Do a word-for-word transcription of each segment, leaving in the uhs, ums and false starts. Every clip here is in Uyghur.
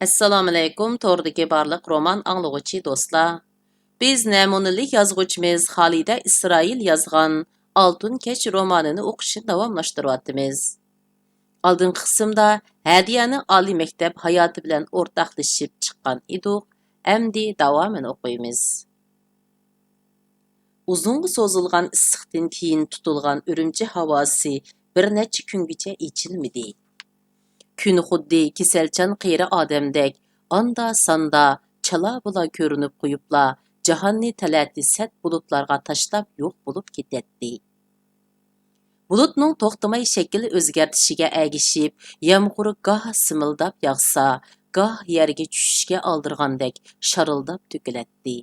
ئەسسالامۇئەلەيكۇم، توردىكى بارلىق رومان ئاڭلىغۇچى دوستلار. بىز نەمۇنىلىك يازغۇچىمىز خالىدە ئىسرائىل يازغان ئالتۇن كەچ رومانىنى ئوقۇشنى داۋاملاشتۇرۇۋاتىمىز. ئالدىنقى قىسىمدا ھەدىيەنىڭ ئالىي مەكتەپ ھاياتى بىلەن ئورتاقلىشىپ چىققان ئىدۇق، ئەمدى داۋامىنى ئوقۇيمىز. ئۇزۇنغا سوزۇلغان ئىسسىقتىن كېيىن تۇتۇلغان ئۈرۈمچى ھاۋاسى بىر نەچچە كۈنگىچە ئېچىلمىدى. كۈن خۇددى كېسەلچان قېرى ئادەمدەك ئاندا-ساندا چالا-بۇلا كۆرۈنۈپ قويۇپلا، جاھاننى تەلەتى سەت بۇلۇتلارغا تاشلاپ يوق بولۇپ كېتەتتى. بۇلۇتنىڭ توختىماي شەكىل ئۆزگەرتىشىگە ئەگىشىپ، يامغۇر گاھ سىمىلداپ ياغسا، گاھ يەرگە چۈشۈشكە ئالدىرىغاندەك شارىلداپ تۆكۈلەتتى.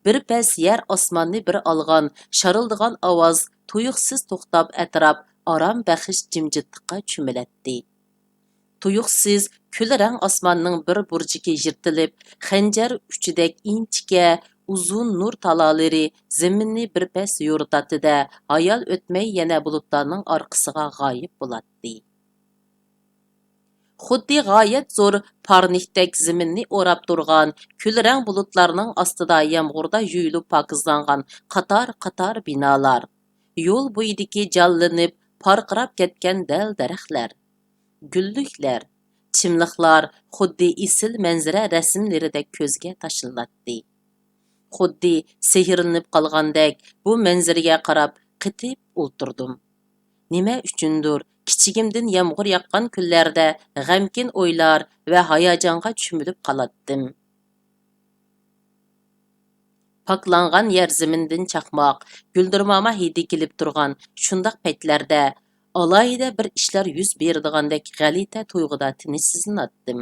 بىر پەس يەر ئاسماننى بىر ئالغان شارىلدىغان ئاۋاز تۇيۇقسىز توختاپ، ئەتراپ ئارام بەخش جىمجىتلىققا چۆمۈلەتتى. تۇيۇقسىز كۈل رەڭ ئاسماننىڭ بىر بۇرجىكى يىرتىلىپ، خەنجەر ئۇچىدەك ئىنچىكە، ئۇزۇن نۇر تالالىرى زېمىننى بىر پەس يورۇتاتتى-دە، ھايال ئۆتمەي يەنە بۇلۇتلارنىڭ ئارقىسىغا غايىب بولاتتى. خۇددى غايەت زور پارنىكتەك زېمىننى ئوراپ تۇرغان كۈل رەڭ بۇلۇتلارنىڭ ئاستىدا يامغۇردا يۇيۇلۇپ پاكىزلانغان قاتار-قاتار بىنالار، يول بويىدىكى جانلىنىپ پارقىراپ كەتكەن دەل-دەرەخلەر، گۈللۈكلەر، چىملىقلار خۇددى ئېسىل مەنزىرە رەسىملىرىدەك كۆزگە تاشلىناتتى. خۇددى سېھىرلىنىپ قالغاندەك بۇ مەنزىرىگە قاراپ قېتىپ ئولتۇردۇم. نېمە ئۈچۈندۇر، كىچىكىمدىن يامغۇر ياغقان كۈنلەردە غەمكىن ئويلار ۋە ھاياجانغا چۆمۈلۈپ قالاتتىم. پاكلانغان يەر زېمىندىن چاقماق، گۈلدۈرماما ھىدى كېلىپ تۇرغان شۇنداق پەيتلەردە، ئالاھىدە بىر ئىشلار يۈز بېرىدىغاندەك غەلىتە تۇيغۇدا تىنچسىزلىناتتىم.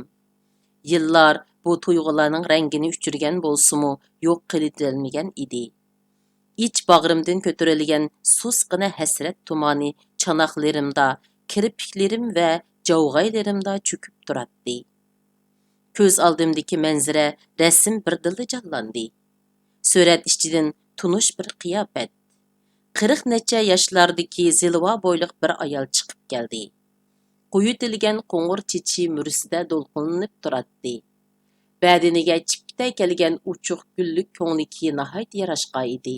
يىللار بۇ تۇيغۇلارنىڭ رەڭگىنى ئۆچۈرگەن بولسىمۇ، يوق قىلىۋېتەلمىگەن ئىدى. ئىچ باغرىمدىن كۆتۈرۈلگەن سۇسقىنە ھەسرەت تۇمانى چاناقلىرىمدا، كىرپىكلىرىم ۋە جاۋغايلىرىمدا چۆكۈپ تۇراتتى. كۆز ئالدىمدىكى مەنزىرە، رەسىم بىردىنلا جانلاندى. سۈرەت ئىچىدىن تونۇش بىر قىياپەت. قىرىق نەچچە ياشلاردىكى زىلۋا بويلۇق بىر ئايال چىقىپ كەلدى. قويۇۋېتىلگەن قوڭۇر چېچى مۈرىسىدە دولقۇنلىنىپ تۇراتتى. بەدىنىگە چىپتە كەلگەن ئوچۇق گۈللۈك كۆڭلىكى ناھايىتى ياراشقان ئىدى.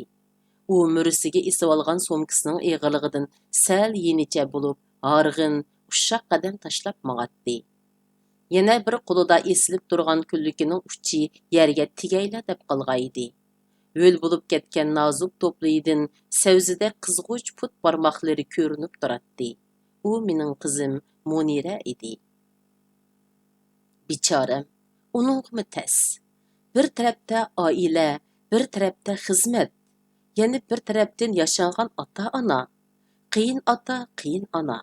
ئۇ مۈرىسىگە ئېسىۋالغان سومكىسىنىڭ ئېغىرلىقىدىن سەل يېنىچە بولۇپ، ھارغىن، ئۇششاق قەدەم تاشلاپ ماڭاتتى. يەنە بىر قولىدا ئېسىلىپ تۇرغان كۈللۈكىنىڭ ئۇچى يەرگە تېگەيلا دەپ قالغانىدى. ھۆل بولۇپ كەتكەن نازۇك توپلىيىدىن سەۋزىدەك قىزغۇچ پۇت بارماقلىرى كۆرۈنۈپ تۇراتتى. ئۇ مېنىڭ قىزىم مۇنىرە ئىدى. بىچارەم، ئۇنىڭغىمۇ تەس. بىر تەرەپتە ئائىلە، بىر تەرەپتە خىزمەت، يەنە بىر تەرەپتىن ياشانغان ئاتا-ئانا. قىيىن ئاتا، قىيىن ئانا.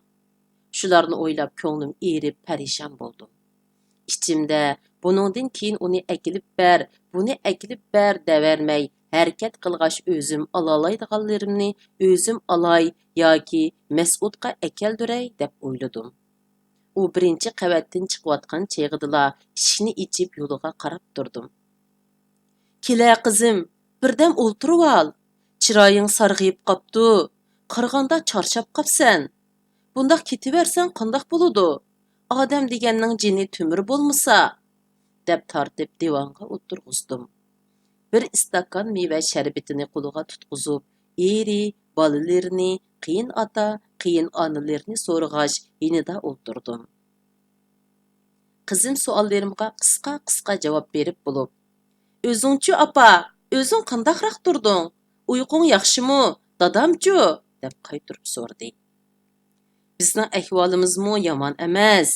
شۇلارنى ئويلاپ كۆڭلۈم ئېرىپ پەرىشان بولدۇم. ئىچىمدە بۇنىڭدىن كېيىن ئۇنى ئەكېلىپ بەر، بۇنى ئەكېلىپ بەر دەۋەرمەي، ھەرىكەت قىلغاچ ئۆزۈم ئالالايدىغانلىرىمنى ئۆزۈم ئالاي ياكى مەسئۇدقا ئەكەلدۈرەي دەپ ئويلىدىم. ئۇ بىرىنچى قەۋەتتىن چىقىۋاتقان چېغىدىلا ئىشىكنى ئېچىپ يولىغا قاراپ تۇردۇم. كېلە قىزىم، بىردەم ئولتۇرۇۋال. چىرايىڭ سارغىيىپ قاپتۇ. قارىغاندا چارچاپ قاپسەن. بۇنداق كېتىۋەرسەڭ قانداق بولىدۇ؟ ئادەم دېگەننىڭ جېنى تۆمۈر بولمىسا، دەپ تارتىپ دىۋانغا ئولتۇرغۇزدۇم. بىر ئىستاكان مېۋە شەربىتىنى قولىغا تۇتقۇزۇپ، ئېرى، بالىلىرىنى، قېيىن ئاتا، قېيىن ئانىلىرىنى سورىغاچ يېنىدا ئولتۇردۇم. قىزىم سوئاللىرىمغا قىسقا-قىسقا جاۋاب بېرىپ بولۇپ، ئۆزۈڭچۇ ئاپا، ئۆزۈڭ قانداقراق تۇردۇڭ؟ ئۇيقۇڭ ياخشىمۇ، دادامچۇ؟ دەپ قايتۇرۇپ سورىدى. بىزنىڭ ئەھۋالىمىزمۇ يامان ئەمەس.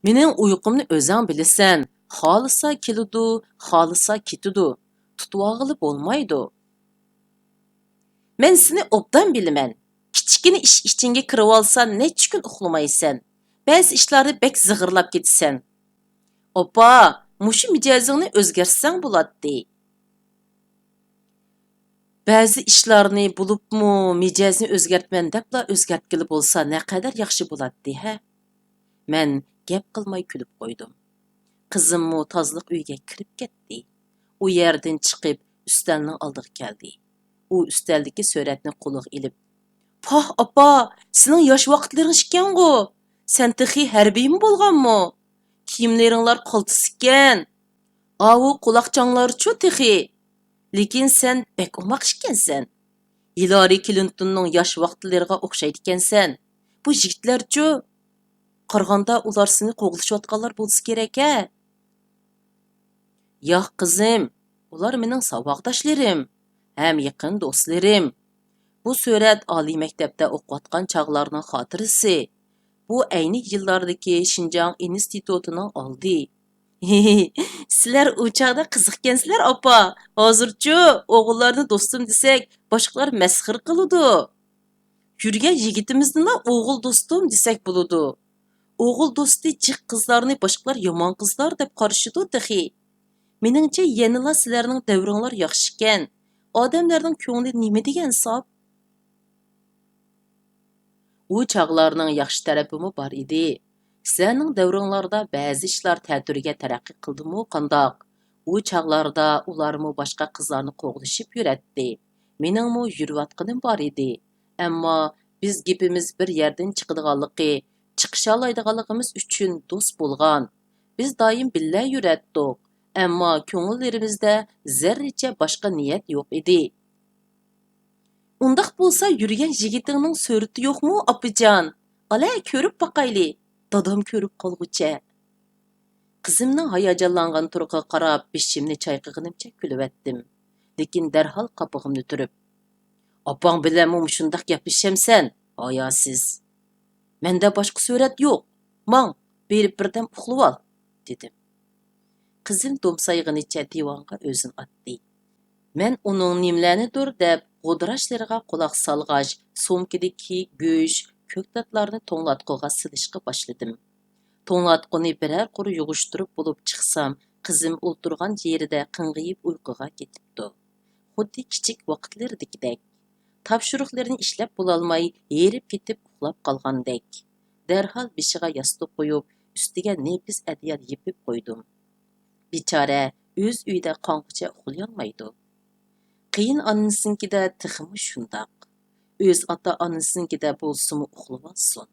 مېنىڭ ئۇيقۇمنى ئۆزەڭ بىلىسەن، خالىسا كېلىدۇ، خالىسا كېتىدۇ، تۇتۇۋالغىلى بولمايدۇ. مەن سېنى ئوبدان بىلىمەن. كىچىككىنە ئىش ئىچىڭگە كىرىۋالسا نەچچە كۈن ئۇخلىمايسەن. بەزى ئىشلارنى بەك زىغىرلاپ كېتىسەن. ئاپا، مۇشۇ مىجەزىڭنى ئۆزگەرتسەڭ بولاتتى. بەزى ئىشلارنى بولۇپمۇ مىجەزنى ئۆزگەرتمەن دەپلا ئۆزگەرتكىلى بولسا نەقەدەر ياخشى بولاتتى ھە؟ مەن گەپ قىلماي كۈلۈپ قويدۇم. قىزىممۇ تازىلىق ئۆيىگە كىرىپ كەتتى. ئۇ يەردىن چىقىپ ئۈستەلنىڭ ئالدىغا كەلدى. ئۇ ئۈستەلدىكى سۈرەتنى قولىغا ئېلىپ، پاھ، ئاپا، سېنىڭ ياش ۋاقىتلىرىڭ ئىكەنغۇ؟ سەن تېخى ھەربىيمۇ بولغانمۇ؟ كىيىملىرىڭلار قالتىس ئىكەن. ئاۋۇ قۇلاقچاڭلارچۇ تېخى؟ لېكىن سەن بەك ئوماق ئىكەنسەن. ھىلارى كلىنتوننىڭ ياش ۋاقىتلىرىغا ئوخشايدىكەنسەن. بۇ يىگىتلەرچۇ؟ قارىغاندا ئۇلار سېنى قوغلىشىۋاتقانلار بولسا كېرەك ھە؟ ياق، قىزىم، ئۇلار مېنىڭ ساۋاقداشلىرىم ھەم يېقىن دوستلىرىم. بۇ سۈرەت ئالىي مەكتەپتە ئوقۇۋاتقان چاغلارنىڭ خاتىرىسى. بۇ ئەينى يىللاردىكى شىنجاڭ ئىنستىتۇتىنىڭ ئالدى. سىلەر ئۇ چاغدا قىزىقكەنسىلەر، ئاپا. ھازىرچۇ ئوغۇللارنى دوستۇم دېسەك، باشقىلار مەسخىرە قىلىدۇ. يۈرگەن يىگىتىمىزنىلا ئوغۇل دوستۇم دېسەك بولىدۇ. ئوغۇل دوستى جىق قىزلارنى باشقىلار يامان قىزلار دەپ قارىشىدۇ تېخى. مېنىڭچە، يەنىلا سىلەرنىڭ دەۋرىڭلار ياخشىكەن. ئادەملەرنىڭ كۆڭلى نېمە دېگەن ساپ؟ ئۇ چاغلارنىڭ ياخشى تەرىپىمۇ بار ئىدى. سىلەرنىڭ دەۋرىڭلاردا بەزى ئىشلار تەتۈرىگە تەرەققىي قىلدىمۇ قانداق؟ ئۇ چاغلاردا ئۇلارمۇ باشقا قىزلارنى قوغلىشىپ يۈرەتتى. مېنىڭمۇ يۈرۈۋاتقىنىم بار ئىدى. ئەمما بىز گېپىمىز بىر يەردىن چىقىدىغانلىقى، چىقىشالايدىغانلىقىمىز ئۈچۈن دوست بولغان. بىز دائىم بىللە يۈرەتتۇق. ئەمما كۆڭۈللىرىمىزدە زەررىچە باشقا نىيەت يوق ئىدى. ئۇنداق بولسا يۈرگەن يىگىتىڭنىڭ سۈرىتى يوقمۇ، ئاپىجان؟ ئالە، كۆرۈپ باقايلى، دادام كۆرۈپ قالغۇچە. قىزىمنىڭ ھاياجانلانغان تۇرقىغا قاراپ بېشىمنى چايقىغىنىمچە كۈلۈۋەتتىم. لېكىن دەرھال قاپىقىمنى تۈرۈپ، ئاپاڭ بىلەنمۇ مۇشۇنداق گەپلىشەمسەن؟ ھاياسىز! مەندە باشقا سۈرەت يوق. ماڭ، بېرىپ بىردەم ئۇخلىۋال، دېدىم. قىزىم دومسايغىنىچە دىۋانغا ئۆزىنى ئاتتى. مەن ئۇنىڭ نېمىلەرنىدۇر دەپ غودراشلىرىغا قۇلاق سالغاچ، سومكىدىكى گۆش، كۆكتاتلارنى توڭلاتقۇغا سېلىشقا باشلىدىم. توڭلاتقۇنى بىرەر قۇر يىغىشتۇرۇپ بولۇپ چىقسام، قىزىم ئولتۇرغان يېرىدە قىڭغىيىپ ئۇيقۇغا كېتىپتۇ. خۇددى كىچىك ۋاقىتلىرىدىكىدەك. تاپشۇرۇقلىرىنى ئىشلەپ بولالماي، ھېرىپ كېتىپ ئۇخلاپ قالغاندەك. دەرھال بېشىغا ياستۇق قويۇپ، ئۈستىگە نېپىز ئەدىيال يېپىپ قويدۇم. بىچارە ئۆز ئۆيىدە قانغۇچە ئۇخلىيالمايدۇ. قېيىن ئانىسىنىڭكىدە تېخىمۇ شۇنداق. ئۆز ئاتا-ئانىسىنىڭكىدە بولسىمۇ ئۇخلىۋالسۇن.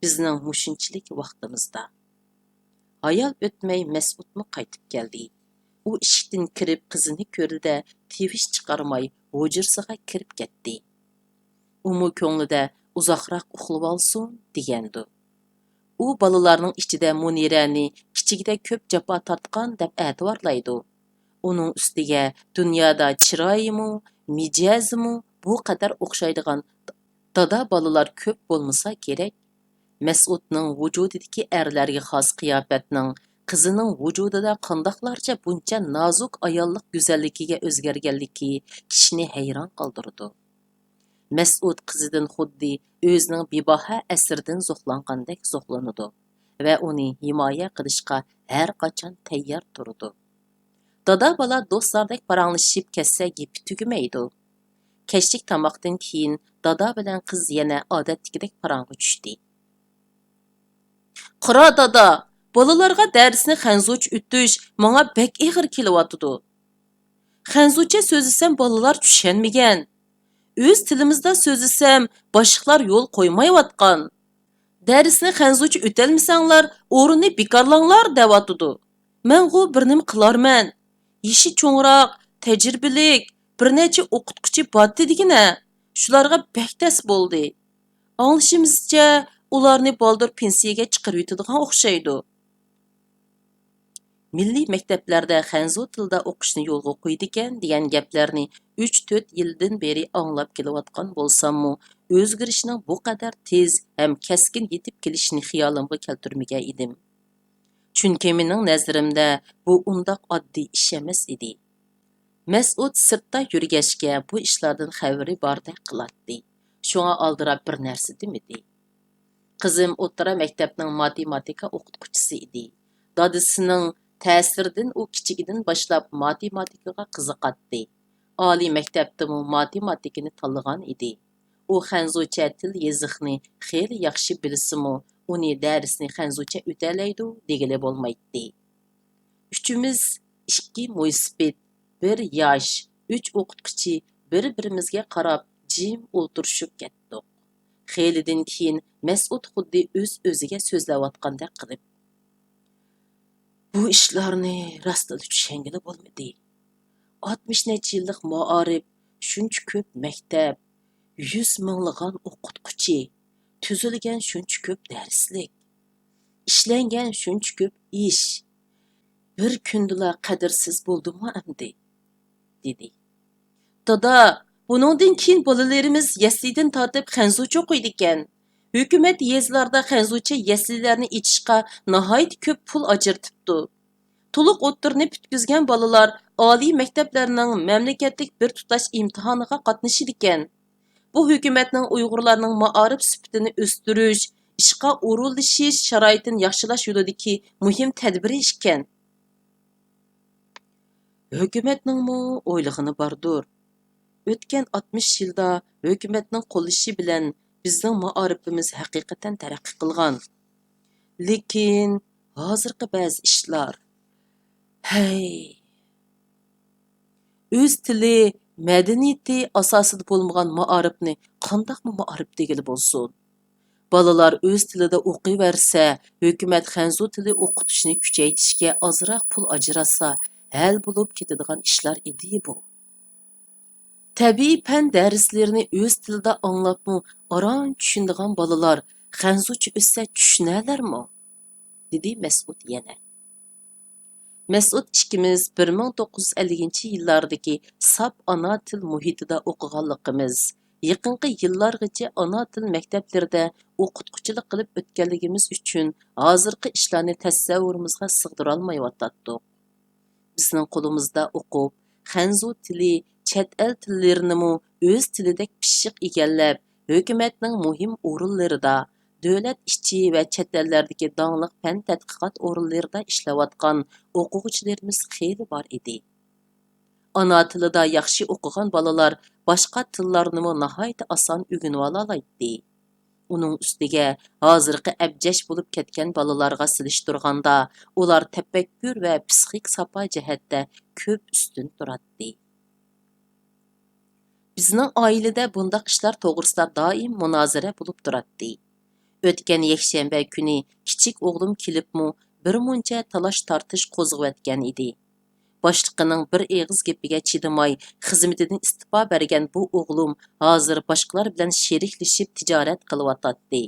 بىزنىڭ مۇشۇنچىلىك ۋاقتىمىزدا. ھايال ئۆتمەي مەسئۇدمۇ قايتىپ كەلدى. ئۇ ئىشىكتىن كىرىپ قىزىنى كۆردى-دە، تىۋىش چىقارماي ھۇجرىسىغا كىرىپ كەتتى. ئۇمۇ كۆڭلىدە ئۇزاقراق ئۇخلىۋالسۇن دېگەندۇ. ئۇ بالىلارنىڭ ئىچىدە مۇنىرەنى كىچىكىدە كۆپ جاپا تارتقان دەپ ئەتىۋارلايدۇ. ئۇنىڭ ئۈستىگە دۇنيادا چىرايىمۇ، مىجەزىمۇ بۇ قەدەر ئوخشايدىغان دادا بالىلار كۆپ بولمىسا كېرەك. مەسئۇدنىڭ ۋۇجۇدىدىكى ئەرلەرگە خاس قىياپەتنىڭ قىزىنىڭ ۋۇجۇدىدا قانداقلارچە بۇنچە نازۇك ئاياللىق گۈزەللىكىگە ئۆزگەرگەنلىكى كىشىنى ھەيران قالدۇرىدۇ. مەسئۇد قىزىدىن خۇددى ئۆزىنىڭ بىباھا ئەسىرىدىن زوقلانغاندەك زوقلىنىدۇ ۋە ئۇنى ھىمايە قىلىشقا ھەر قاچان تەييار تۇرىدۇ. دادا بالا دوستلاردەك پاراڭلىشىپ كەتسە گېپى تۈگىمەيدۇ. كەچلىك تاماقتىن كېيىن دادا بىلەن قىز يەنە ئادەتتىكىدەك پاراڭغا چۈشتى. قارا دادا، بالىلارغا دەرسنى خەنزۇچە ئۆتۈش ماڭا بەك ئېغىر كېلىۋاتىدۇ. خەنزۇچە سۆزلىسەم بالىلار چۈشەنمىگەن. ئۆز تىلىمىزدا سۆزلىسەم باشلىقلار يول قويمايۋاتقان. دەرسنى خەنزۇچە ئۆتەلمىسەڭلار ئورۇننى بىكارلاڭلار دەۋاتىدۇ. مەنغۇ بىر نېمە قىلارمەن. يېشى چوڭراق، تەجرىبىلىك، بىر نەچچە ئوقۇتقۇچى بارتى دېگىنە. شۇلارغا بەك تەس بولدى. ئاڭلىشىمىزچە، ئۇلارنى بالدۇر پېنسىيەگە چىقىرىۋېتىدىغان ئوخشايدۇ. مىللىي مەكتەپلەردە خەنزۇ تىلىدا ئوقۇشنى يولغا قويىدىكەن دېگەن گەپلەرنى ئۈچ تۆت يىلدىن بېرى ئاڭلاپ كېلىۋاتقان بولساممۇ، ئۆزگىرىشنىڭ بۇ قەدەر تېز ھەم كەسكىن يېتىپ كېلىشىنى خىيالىمغا كەلتۈرمىگەن ئىدىم. چۈنكى مېنىڭ نەزىرىمدە بۇ ئۇنداق ئاددىي ئىش ئەمەس ئىدى. مەسئۇد سىرتتا يۈرگەچكە بۇ ئىشلاردىن خەۋىرى باردەك قىلاتتى. شۇڭا ئالدىراپ بىر نەرسە دېمىدى. قىزىم ئوتتۇرا مەكتەپنىڭ ماتېماتىكا ئوقۇتقۇچىسى ئىدى. دادىسىنىڭ تەسىرىدىن ئۇ كىچىكىدىن باشلاپ ماتېماتىكىغا قىزىقاتتى. ئالىي مەكتەپتىمۇ ماتېماتىكىنى تاللىغان ئىدى. ئۇ خەنزۇچە تىل يېزىقنى خېلى ياخشى بىلسىمۇ، ئۇنى دەرسنى خەنزۇچە ئۆتەلەيدۇ دېگىلى بولمايتتى. ئۈچىمىز، ئىككى مويسىپىت، بىر ياش، ئۈچ ئوقۇتقۇچى بىر-بىرىمىزگە قاراپ جىم ئولتۇرۇشۇپ كەتتۇق. خېلىدىن كېيىن مەسئۇد خۇددى ئۆز-ئۆزىگە سۆزلەۋاتقاندەك قىلىپ، بۇ ئىشلارنى راستلا چۈشەنگىلى بولمىدى. ئاتمىش نەچچە يىللىق مائارىپ، شۇنچە كۆپ مەكتەپ، يۈز مىڭلىغان ئوقۇتقۇچى، تۈزۈلگەن شۇنچە كۆپ دەرسلىك، ئىشلەنگەن شۇنچە كۆپ ئىش بىر كۈندىلا قەدىرسىز بولدىمۇ ئەمدى؟ دېدى. دادا، بۇنىڭدىن كېيىن بالىلىرىمىز يەسلىدىن تارتىپ خەنزۇچە ئوقۇيدىكەن. ھۆكۈمەت يېزىلاردا خەنزۇچە يەسلىلەرنى ئېچىشقا ناھايىتى كۆپ پۇل ئاجرىتىپتۇ. تولۇق ئوتتۇرىنى پۈتكۈزگەن بالىلار ئالىي مەكتەپلەرنىڭ مەملىكەتلىك بىر تۇتاش ئىمتىھانىغا قاتنىشىدىكەن. بۇ ھۆكۈمەتنىڭ ئۇيغۇرلارنىڭ مائارىپ سۈپىتىنى ئۆستۈرۈش، ئىشقا ئورۇنلىشىش شارائىتىنى ياخشىلاش يولىدىكى مۇھىم تەدبىرى ئىكەن. ھۆكۈمەتنىڭمۇ ئويلىغىنى باردۇر. ئۆتكەن ئاتمىش يىلدا ھۆكۈمەتنىڭ قوللىشى بىلەن بىزنىڭ مائارىپىمىز ھەقىقەتەن تەرەققىي قىلغان. لېكىن ھازىرقى بەزى ئىشلار، ھەي! ئۆز تىلى، مەدەنىيىتى ئاساسىدا بولمىغان مائارىپنى قانداقمۇ مائارىپ دېگىلى بولسۇن؟ بالىلار ئۆز تىلىدا ئوقۇۋەرسە، ھۆكۈمەت خەنزۇ تىلى ئوقۇتۇشنى كۈچەيتىشكە ئازراق پۇل ئاجراتسا، ھەل بولۇپ كېتىدىغان ئىشلار ئىدى بۇ. تەبىئىي پەن دەرسلىرىنى ئۆز تىلىدا ئاڭلاپمۇ ئاران چۈشىنىدىغان بالىلار خەنزۇچە ئۆتسە چۈشىنەلەرمۇ؟ دېدى مەسئۇد يەنە. مەسئۇد ئىككىمىز بىر مىڭ توققۇز يۈز ئەللىكىنچى يىللاردىكى ساپ ئانا تىل مۇھىتىدا ئوقۇغانلىقىمىز، يېقىنقى يىللارغىچە ئانا تىل مەكتەپلىرىدە ئوقۇتقۇچىلىق قىلىپ ئۆتكەنلىكىمىز ئۈچۈن ھازىرقى ئىشلارنى تەسەۋۋۇرىمىزغا سىغدۇرالمايۋاتاتتۇق. بىزنىڭ قولىمىزدا ئوقۇپ، خەنزۇ تىلى، چەت ئەل تىللىرىنىمۇ ئۆز تىلىدەك پىششىق ئىگىلەپ، ھۆكۈمەتنىڭ مۇھىم ئورۇنلىرىدا، دۆلەت ئىچى ۋە چەت ئەللەردىكى داڭلىق پەن تەتقىقات ئورۇنلىرىدا ئىشلەۋاتقان ئوقۇغۇچىلىرىمىز خېلى بار ئىدى. ئانا تىلىدا ياخشى ئوقۇغان بالىلار باشقا تىللارنىمۇ ناھايىتى ئاسان ئۆگىنىۋالالايتتى. ئۇنىڭ ئۈستىگە ھازىرقى ئەبجەش بولۇپ كەتكەن بالىلارغا سېلىشتۇرغاندا، ئۇلار تەپەككۇر ۋە پىسخىك ساپا جەھەتتە كۆپ ئۈستۈن تۇراتتى. بىزنىڭ ئائىلىدە بۇنداق ئىشلار توغرىسىدا دائىم مۇنازىرە بولۇپ تۇراتتى. ئۆتكەن يەكشەنبە كۈنى كىچىك ئوغلۇم كېلىپمۇ بىر مۇنچە تالاش-تارتىش قوزغىۋەتكەن ئىدى. باشلىقىنىڭ بىر ئېغىز گېپىگە چىدىماي، خىزمىتىدىن ئىستېپا بەرگەن بۇ ئوغلۇم ھازىر باشقىلار بىلەن شېرىكلىشىپ تىجارەت قىلىۋاتاتتى.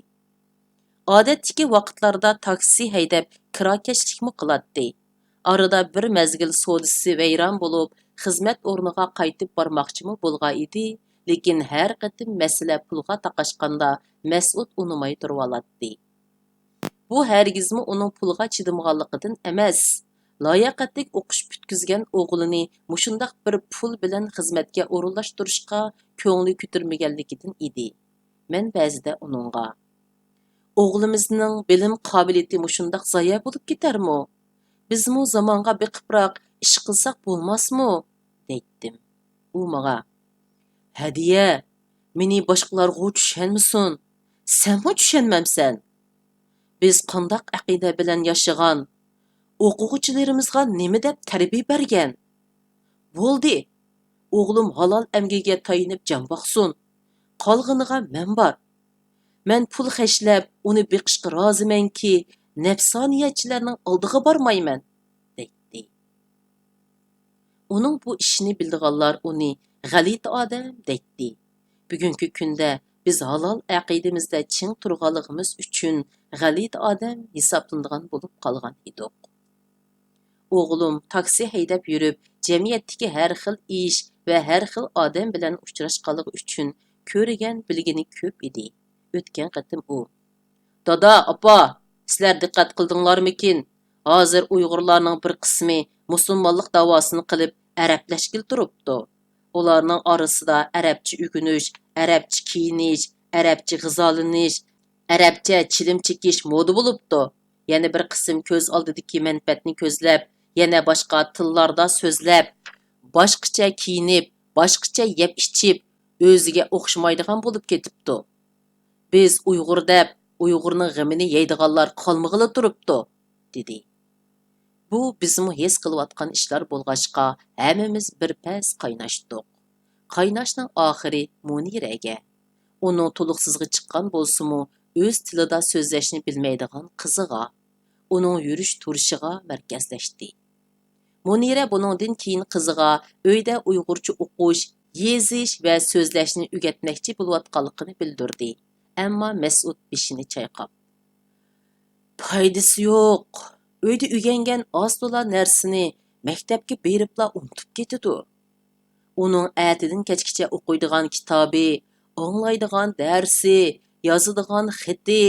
ئادەتتىكى ۋاقىتلاردا تاكسى ھەيدەپ، كىراكەشلىكمۇ قىلاتتى. ئارىدا بىر مەزگىل سودىسى ۋەيران بولۇپ، خىزمەت ئورنىغا قايتىپ بارماقچىمۇ بولغان ئىدى، لېكىن ھەر قېتىم مەسىلە پۇلغا تاقاشقاندا، مەسئۇد ئۇنىماي تۇرۇۋالاتتى. بۇ ھەرگىزمۇ ئۇنىڭ پۇلغا چىدىمىغانلىقىدىن ئەمەس، لاياقەتلىك ئوقۇش پۈتكۈزگەن ئوغلىنى مۇشۇنداق بىر پۇل بىلەن خىزمەتكە ئورۇنلاشتۇرۇشقا كۆڭلى كۆتۈرمىگەنلىكىدىن ئىدى. مەن بەزىدە ئۇنىڭغا، «ئوغلىمىزنىڭ بىلىم قابىلىيىتى مۇشۇنداق زايە بولۇپ كېتەرمۇ؟ بىزمۇ زامانغا بېقىپراق ئىش قىلساق بولماسمۇ؟» دەيتتىم. ئۇ ماڭا، «ھەدىيە، مېنى باشقىلارغۇ چۈشەنمىسۇن، سەنمۇ چۈشەنمەمسەن؟ بىز قانداق ئەقىدە بىلەن ياشىغان، ئوقۇغۇچىلىرىمىزغا نېمە دەپ تەربىيە بەرگەن؟ بولدى، ئوغلۇم ھالال ئەمگىكىگە تايىنىپ جان باقسۇن، قالغىنىغا مەن بار. مەن پۇل خەجلەپ ئۇنى بېقىشقا رازىمەنكى، نەپسانىيەتچىلەرنىڭ ئالدىغا بارمايمەن» دەيتتى. ئۇنىڭ بۇ ئىشىنى بىلىدىغانلار ئۇنى غەلىتە ئادەم دەيتتى. بۈگۈنكى كۈندە بىز ھالال ئەقىدىمىزدە چىڭ تۇرغانلىقىمىز ئۈچۈن غەلىتە ئادەم ھېسابلىنىدىغان بولۇپ قالغان ئىدۇق. ئوغلۇم تاكسى ھەيدەپ يۈرۈپ، جەمئىيەتتىكى ھەر خىل ئىش ۋە ھەر خىل ئادەم بىلەن ئۇچراشقانلىقى ئۈچۈن كۆرگەن، بىلگىنى كۆپ ئىدى. ئۆتكەن قېتىم ئۇ، «دادا، ئاپا، سىلەر دىققەت قىلدىڭلارمىكىن؟ ھازىر ئۇيغۇرلارنىڭ بىر قىسمى مۇسۇلمانلىق داۋاسىنى قىلىپ، ئەرەبلەشكىلى تۇرۇپتۇ. ئۇلارنىڭ ئارىسىدا ئەرەبچە ئۆگىنىش، ئەرەبچە كىيىنىش، ئەرەبچە غىزالىنىش، ئەرەبچە چىلىم چېكىش مودا بولۇپتۇ. يەنە بىر قىسىم كۆز ئالدىدىكى مەنپەئەتنى كۆزلەپ، يەنە باشقا تىللاردا سۆزلەپ، باشقىچە كىيىنىپ، باشقىچە يەپ ئىچىپ، ئۆزىگە ئوخشىمايدىغان بولۇپ كېتىپتۇ. بىز ئۇيغۇر دەپ، ئۇيغۇرنىڭ غېمىنى يەيدىغانلار قالمىغىلى تۇرۇپتۇ» دېدى. بۇ بىزمۇ ھېس قىلىۋاتقان ئىشلار بولغاچقا، ھەممىمىز بىر پەس قايناشتۇق. قايناشنىڭ ئاخىرى مۇنىرەگە، ئۇنىڭ تولۇقسىزغا چىققان بولسىمۇ، ئۆز تىلىدا سۆزلەشنى بىلمەيدىغان قىزىغا، ئۇنىڭ يۈرۈش-تۇرۇشىغا مەركەزلەشتى. مۇنىرە بۇنىڭدىن كېيىن قىزىغا ئۆيدە ئۇيغۇرچە ئوقۇش، يېزىش ۋە سۆزلەشنى ئۆگەتمەكچى بولۇۋاتقانلىقىنى بىلدۈردى، ئەمما مەسئۇد بېشىنى چايقاپ، پايدىسى يوق. ئۆيدە ئۆگەنگەن ئاز-تولا نەرسىنى مەكتەپكە بېرىپلا ئۇنتۇپ كېتىدۇ. ئۇنىڭ ئەتىدىن كەچكىچە ئوقۇيدىغان كىتابى، ئاڭلايدىغان دەرسى، يازىدىغان خېتى،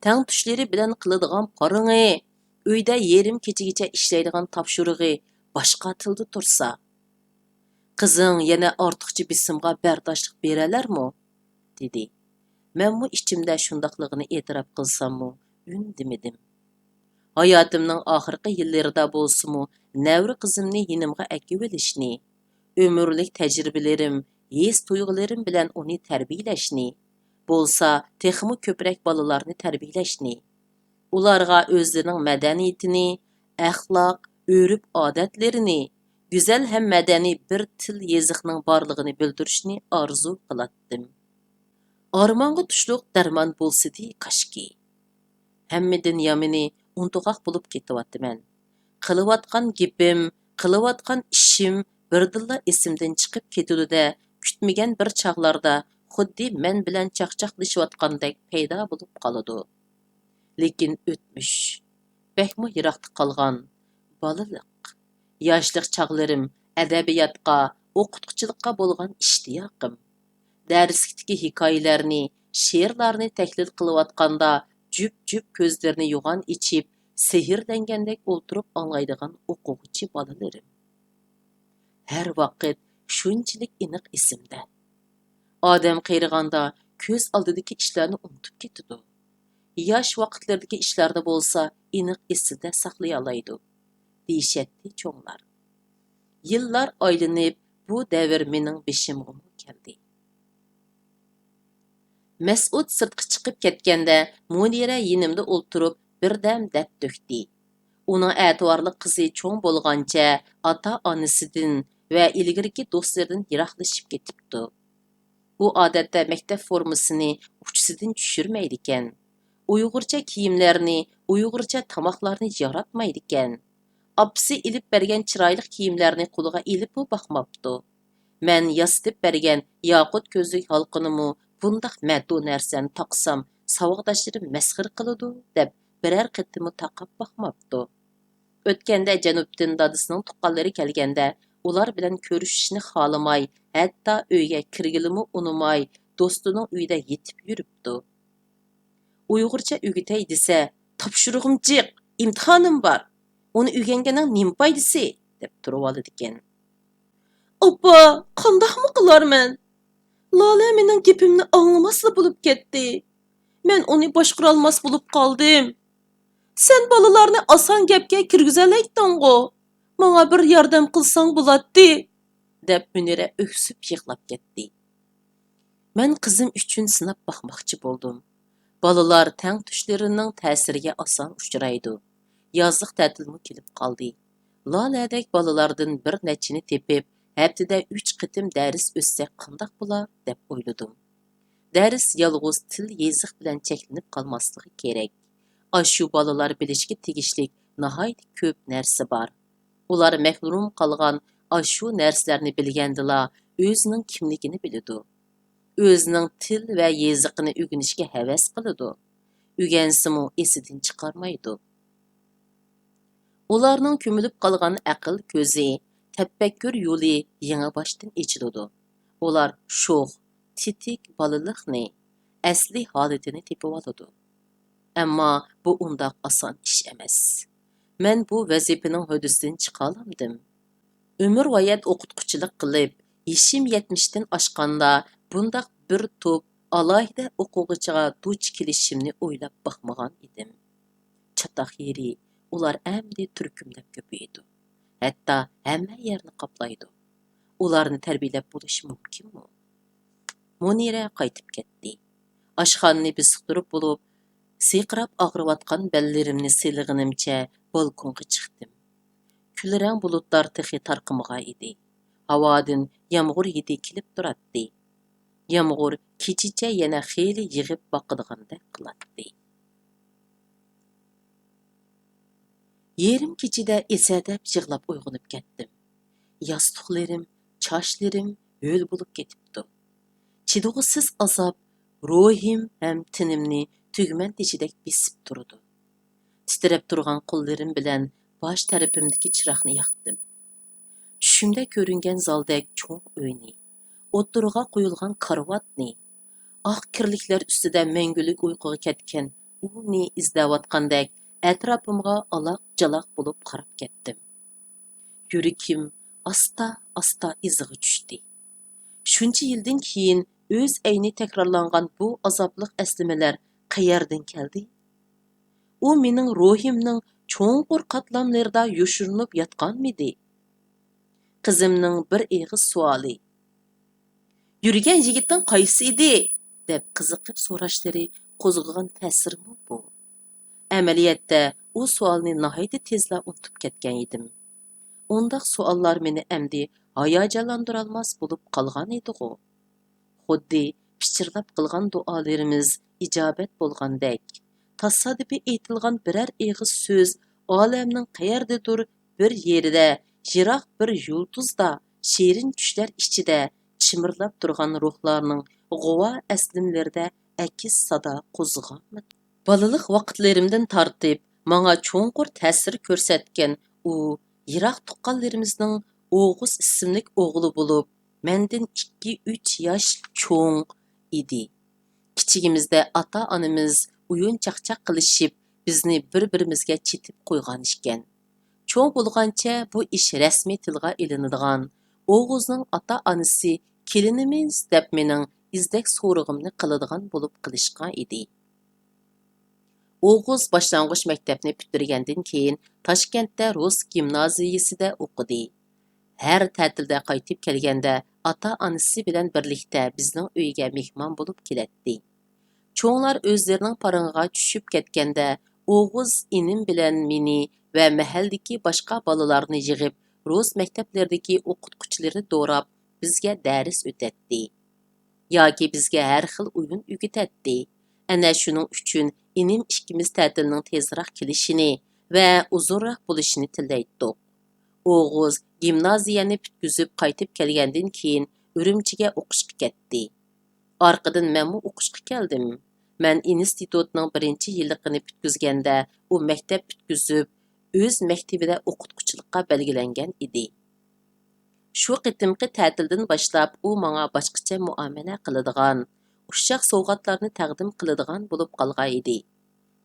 تەڭتۇشلىرى بىلەن قىلىدىغان پارىڭى، ئۆيدە يېرىم كېچىگىچە ئىشلەيدىغان تاپشۇرۇقى باشقا تىلدا تۇرسا. قىزىڭ يەنە ئارتۇقچە بېسىمغا بەرداشلىق بېرەلەرمۇ؟ دېدى. مەنمۇ ئىچىمدە شۇنداقلىقىنى ئېتىراپ قىلساممۇ، ئۈندىمىدىم. ھاياتىمنىڭ ئاخىرقى يىللىرىدا بولسىمۇ، نەۋرە قىزىمنى يېنىمغا ئەكىۋېلىشنى، ئۆمۈرلۈك تەجرىبىلىرىم، ھېس-تۇيغۇلىرىم بىلەن ئۇنى تەربىيەلەشنى، بولسا تېخىمۇ كۆپرەك بالىلارنى تەربىيەلەشنى، ئۇلارغا ئۆزلىرىنىڭ مەدەنىيىتىنى، ئەخلاق، ئۆرپ-ئادەتلىرىنى، گۈزەل ھەم مەدەنىي بىر تىل-يېزىقنىڭ بارلىقىنى بىلدۈرۈشنى ئارزۇ قىلاتتىم. ئارمانغا تۇشلۇق دەرمان بولسىدى كاشكى. ھەممىدىن يامىنى، ئۇنتۇغاق بولۇپ كېتىۋاتىمەن. قىلىۋاتقان گېپىم، قىلىۋاتقان ئىشىم بىردىنلا ئېسىمدىن چىقىپ كېتىدۇ-دە، كۈتمىگەن بىر چاغلاردا خۇددى مەن بىلەن چاقچاقلىشىۋاتقاندەك پەيدا بولۇپ قالىدۇ. لېكىن ئۆتمۈش، بەكمۇ يىراقتا قالغان. بالىلىق، ياشلىق چاغلىرىم، ئەدەبىياتقا، ئوقۇتقۇچىلىققا بولغان ئىشتىياقىم، دەرسلىكتىكى ھېكايىلەرنى، شېئىرلارنى تەھلىل قىلىۋاتقاندا جۈپ-جۈپ كۆزلىرىنى يوغان ئېچىپ، سېھىرلەنگەندەك ئولتۇرۇپ ئاڭلايدىغان ئوقۇغۇچى بالىلىرىم. ھەر ۋاقىت شۇنچىلىك ئېنىق ئېسىمدە. ئادەم قېرىغاندا كۆز ئالدىدىكى ئىشلارنى ئۇنتۇپ كېتىدۇ. ياش ۋاقىتلىرىدىكى ئىشلاردا بولسا ئېنىق ئېسىدە ساقلىيالايدۇ، دېيىشەتتى چوڭلار. يىللار ئايلىنىپ، بۇ دەۋر مېنىڭ بېشىمغىمۇ كەلدى. مەسئۇد سىرتقا چىقىپ كەتكەندە، مۇنىرە يېنىمدا ئولتۇرۇپ، بىردەم دەرد تۆكتى. ئۇنىڭ ئەتىۋارلىق قىزى چوڭ بولغانچە ئاتا-ئانىسىدىن ۋە ئىلگىرىكى دوستلىرىدىن يىراقلىشىپ كېتىپتۇ. ئۇ ئادەتتە مەكتەپ فورمىسىنى ئۇچىسىدىن چۈشۈرمەيدىكەن. ئۇيغۇرچە كىيىملەرنى، ئۇيغۇرچە تاماقلارنى ياراتمايدىكەن. ئاپىسى ئېلىپ بەرگەن چىرايلىق كىيىملەرنى قولىغا ئېلىپمۇ باقماپتۇ. مەن ياسىتىپ بەرگەن ياقۇت كۆزلۈك ھالقىنىمۇ بۇنداق مەدۇ نەرسىنى تاقىسام، ساۋاقداشلىرىم مەسخىرە قىلىدۇ، دەپ بىرەر قېتىممۇ تاقاپ باقماپتۇ. ئۆتكەندە جەنۇبتىن دادىسىنىڭ تۇغقانلىرى كەلگەندە، ئۇلار بىلەن كۆرۈشۈشنى خالىماي، ھەتتا ئۆيگە كىرگىلىمۇ ئۇنىماي، دوستىنىڭ ئۆيىدە يېتىپ يۈرۈپتۇ. ئۇيغۇرچە ئۆگىتەي دېسە، تاپشۇرۇقۇم جىق، ئىمتىھانىم بار. ئۇنى ئۆگەنگەننىڭ نېمە پايدىسى؟ دەپ تۇرۇۋالىدىكەن. ئاپا، قانداقمۇ قىلارمەن؟ لالە مېنىڭ گېپىمنى ئاڭلىماسلا بولۇپ كەتتى. مەن ئۇنى باشقۇرالماس بولۇپ قالدىم. سەن بالىلارنى ئاسان گەپكە كىرگۈزەلەيتتىڭغۇ؟ ماڭا بىر ياردەم قىلساڭ بولاتتى، دەپ مۇنىرە ئۆكسۈپ يىغلاپ كەتتى. مەن قىزىم ئۈچۈن سىناپ باقماقچى بولدۇم. بالىلار تەڭتۇشلىرىنىڭ تەسىرىگە ئاسان ئۇچرايدۇ. يازلىق تەتىلمۇ كېلىپ قالدى. لالەدەك بالىلاردىن بىر نەچچىنى تېپىپ، ھەپتىدە ئۈچ قېتىم دەرس ئۆتسەك قانداق بولا، دەپ ئويلىدىم. دەرس يالغۇز تىل، يېزىق بىلەن چەكلىنىپ قالماسلىقى كېرەك. ئاشۇ بالىلار بىلىشكە تېگىشلىك ناھايىتى كۆپ نەرسە بار. ئۇلار مەھرۇم قالغان ئاشۇ نەرسىلەرنى بىلگەندىلا ئۆزىنىڭ كىملىكىنى بىلىدۇ. ئۆزىنىڭ تىل ۋە يېزىقىنى ئۆگىنىشكە ھەۋەس قىلىدۇ. ئۆگەنسىمۇ ئېسىدىن چىقارمايدۇ. ئۇلارنىڭ كۆمۈلۈپ قالغان ئەقىل كۆزى، تەپەككۇر يولى يېڭىباشتىن ئېچىلىدۇ. ئۇلار شوخ، تېتىك بالىلىقنى، ئەسلىي ھالىتىنى تېپىۋالىدۇ. ئەمما بۇ ئۇنداق ئاسان ئىش ئەمەس. مەن بۇ ۋەزىپىنىڭ ھۆددىسىدىن چىقالامدىم؟ ئۆمۈرۋايەت ئوقۇتقۇچىلىق قىلىپ، يېشىم يەتمىشتىن ئاشقاندا بۇنداق بىر توپ ئالاھىدە ئوقۇغۇچىغا دۇچ كېلىشىمنى ئويلاپ باقمىغان ئىدىم. چاتاق يېرى ئۇلار ئەمدى تۈركۈملەپ كۆپىيىدۇ. ھەتتا ھەممە يەرنى قاپلايدۇ. ئۇلارنى تەربىيەلەپ بولۇش مۇمكىنمۇ؟ مۇنىرە قايتىپ كەتتى. ئاشخانىنى بېسىقتۇرۇپ بولۇپ، سىرقىراپ ئاغرىۋاتقان بەللىرىمنى سىيلىغىنىمچە بالكونغا چىقتىم. كۈلرەڭ بۇلۇتلار تېخى تارقىمىغان ئىدى. ھاۋادىن يامغۇر ھىدى كېلىپ تۇراتتى. يامغۇر كېچىچە يەنە خېلى يېغىپ باقىدىغاندەك قىلاتتى. يېرىم كېچىدە ئېسەدەپ يىغلاپ ئويغىنىپ كەتتىم. ياستۇقلىرىم، چاچلىرىم ھۆل بولۇپ كېتىپتۇ. چىدىغۇسىز ئازاب روھىم ھەم تېنىمنى تۈگمەن تېشىدەك بېسىپ تۇرىدۇ. تىترەپ تۇرغان قوللىرىم بىلەن باش تەرىپىمدىكى چىراغنى ياقتىم. چۈشۈمدە كۆرۈنگەن زالدەك چوڭ ئۆينى، ئوتتۇرىغا قويۇلغان كارىۋاتنى، ئاق كىرلىكلەر ئۈستىدە مەڭگۈلۈك ئۇيقۇغا كەتكەن ئۇنى ئىزدەۋاتقاندەك ئەتراپىمغا ئالاق-جالاق بولۇپ قاراپ كەتتىم. يۈرىكىم ئاستا-ئاستا ئىزىغا چۈشتى. شۇنچە يىلدىن كېيىن ئۆز ئەينى تەكرارلانغان بۇ ئازابلىق ئەسلىمىلەر قەيەردىن كەلدى؟ ئۇ مېنىڭ روھىمنىڭ چوڭقۇر قاتلاملىرىدا يوشۇرۇنۇپ ياتقانمىدى؟ قىزىمنىڭ بىر ئېغىز سوئالى، «يۈرگەن يىگىتىڭ قايسى ئىدى؟» دەپ قىزىقىپ سوراشلىرى قوزغىغان تەسىرمۇ بۇ؟ ئەمەلىيەتتە ئۇ سوئالنى ناھايىتى تېزلا ئۇنتۇپ كەتكەن ئىدىم. ئۇنداق سوئاللار مېنى ئەمدى ھاياجانلاندۇرالماس بولۇپ قالغان ئىدىغۇ. خۇددى پىچىرلاپ قىلغان دۇئالىرىمىز ئىجابەت بولغاندەك، تاسادىپىي ئېيتىلغان بىرەر ئېغىز سۆز ئالەمنىڭ قەيەردىدۇر بىر يېرىدە، يىراق بىر يۇلتۇزدا شېرىن چۈشلەر ئىچىدە چىمىرلاپ تۇرغان روھلارنىڭ غۇۋا ئەسلىمىلىرىدە ئەكس سادا قوزغامدۇ؟ بالىلىق ۋاقىتلىرىمدىن تارتىپ ماڭا چوڭقۇر تەسىر كۆرسەتكەن ئۇ يىراق تۇغقانلىرىمىزنىڭ ئوغۇز ئىسىملىك ئوغلى بولۇپ، مەندىن ئىككى-ئۈچ ياش چوڭ ئىدى. كىچىكىمىزدە ئاتا-ئانىمىز ئويۇن-چاقچاق قىلىشىپ، بىزنى بىر-بىرىمىزگە چېتىپ قويغان ئىكەن. چوڭ بولغانچە بۇ ئىش رەسمىي تىلغا ئېلىنىدىغان، ئوغۇزنىڭ ئاتا-ئانىسى كېلىنىمىز دەپ مېنىڭ ئىزدەك سورىقىمنى قىلىدىغان بولۇپ قېلىشقان ئىدى. ئوغۇز باشلانغۇچ مەكتەپنى پۈتتۈرگەندىن كېيىن تاشكەنتتە رۇس گىمنازىيىسىدە ئوقۇدى. ھەر تەتىلدە قايتىپ كەلگەندە ئاتا-ئانىسى بىلەن بىرلىكتە بىزنىڭ ئۆيگە مېھمان بولۇپ كېلەتتى. چوڭلار ئۆزلىرىنىڭ پارىڭىغا چۈشۈپ كەتكەندە، ئوغۇز ئىنىم بىلەن مېنى ۋە مەھەللىدىكى باشقا بالىلارنى يىغىپ، رۇس مەكتەپلىرىدىكى ئوقۇتقۇچىلىرىنى دوراپ بىزگە دەرس ئۆتەتتى. ياكى بىزگە ھەر خىل ئويۇن ئۆگىتەتتى. ئەنە شۇنىڭ ئۈچۈن ئىنىم ئىككىمىز تەتىلنىڭ تېزراق كېلىشىنى ۋە ئۇزۇنراق بولۇشىنى تىلەيتتۇق. ئوغۇز گىمنازىيەنى پۈتكۈزۈپ قايتىپ كەلگەندىن كېيىن ئۈرۈمچىگە ئوقۇشقا كەتتى. ئارقىدىن مەنمۇ ئوقۇشقا كەلدىم. مەن ئىنستىتۇتنىڭ بىرىنچى يىللىقىنى پۈتكۈزگەندە، ئۇ مەكتەپ پۈتكۈزۈپ، ئۆز مەكتىۋىدە ئوقۇتقۇچىلىققا بەلگىلەنگەن ئىدى. شۇ قېتىمقى تەتىلدىن باشلاپ ئۇ ماڭا باشقىچە مۇئامىلە قىلىدىغان، ئۇششاق سوۋغاتلارنى تەقدىم قىلىدىغان بولۇپ قالغان ئىدى.